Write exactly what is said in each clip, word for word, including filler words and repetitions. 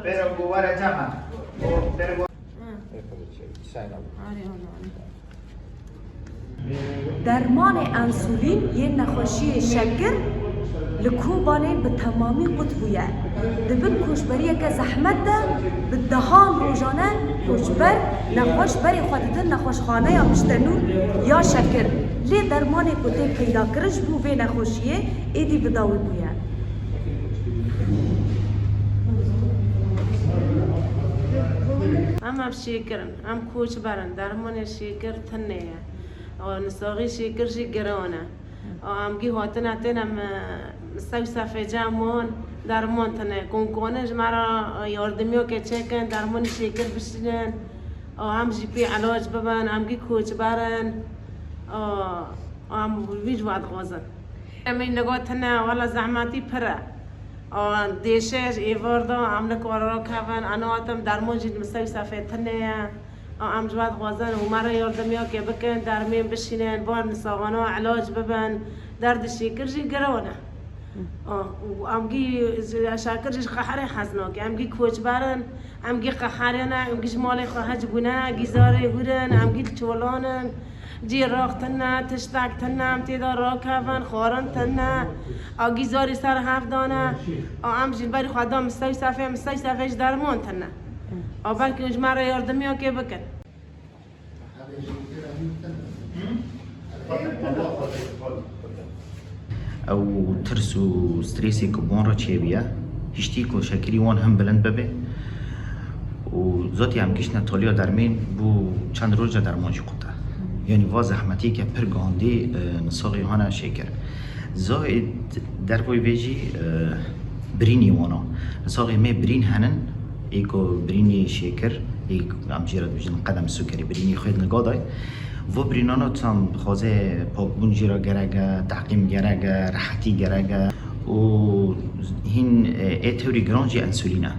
Pera go were cama. O, pera go- Hı. Arê, arê, arê. Dermanê ensulîn yên nexweşiyê şekir li Kobanê bi temamî qut bûye. Di bin koçberiyeke zehmet de bi dehan rojane koçber nexweş berê xwe didin nexweşxaneya Miştenûr ya şekir. Lê dermanê ku tê peydakirin ji bo vê nexweşiyê êdî bi dawî bûye. Em ev şêkir in, em koçber in, dermanê şêkir tune ye. Û nisaxî şêkir jî giran e. Û em gî hatine tên em, e, sew sefê cem wan derman tune. Konkonin ji me re, e, yardimiyokê çêkin, dermanî şêkir bişînin. Û em jî pê elac bibin, em gî koçber in. Û em wî ji we dixwazin. Em ê nigo tune, wela zehmetî pir e. Û dêşe ji êvar de em nikare rakevin, ena hatim derman jî li sew sefê tune ye. Û em ji we dixwazin û me re yardimiyakê bikin, dermên bişînin, bar nisaxana elac bibin, derdê şêkir jî giran e. Û em gî şekir jî ji qeherê hez nake, em gî koçber in, em gî qeherê ne, em gî ji malê xwe hez bûne, gî zarê hûr in, em gî li çolan in, cî rax tune, tiştek tune, em tê de rakevin, xwarin tune, a gî zarî ser hev dane, a em jî berî xwe da mistew sefê, mistew sefê ji derman tune. A belkî ji me re yardimiyakê bikin. Ew tirs û strêsê ku bi wan re çêbûye, hiştî ku şekirî wan him bilind bibe û zotî em giştine taliya dermên bû çend roja derman jî qut e. Yanî va zehmetiyeke pir gandî, e, nisaxî hane şêkir. Zahê dervoyê vê jî, e, birînî wana. Nisaxê me birîn henin, ê ku birînî şêkir, ê ku em jê re dibêjin qedem sukerî, birînî xwê niga day. Vo birînana tam dixwaze pakbûn jê re gerek e, teqîm gerek e, rehetî gerek e. Û hîn, e, ê tewrî giran jî ensulîn e.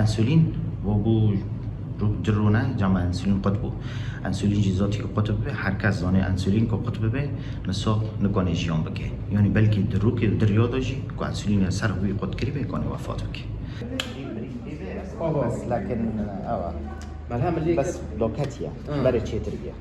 Ensulîn, vo bû Rû-, di rûne, cama ensulîn qut bû. Ensulîn jî zotî ku qut bibe, her kes zane ensulîn ku qut bibe, nisax nikane jiyan bike. Yanî belkî di rûkê, di riya de jî ku ensulîn ya ser wî qut kirî be, kanê wefat bike. Bes, lakin, ewa. Melhem li Bes doketiye, Hı. berê çêtir biye.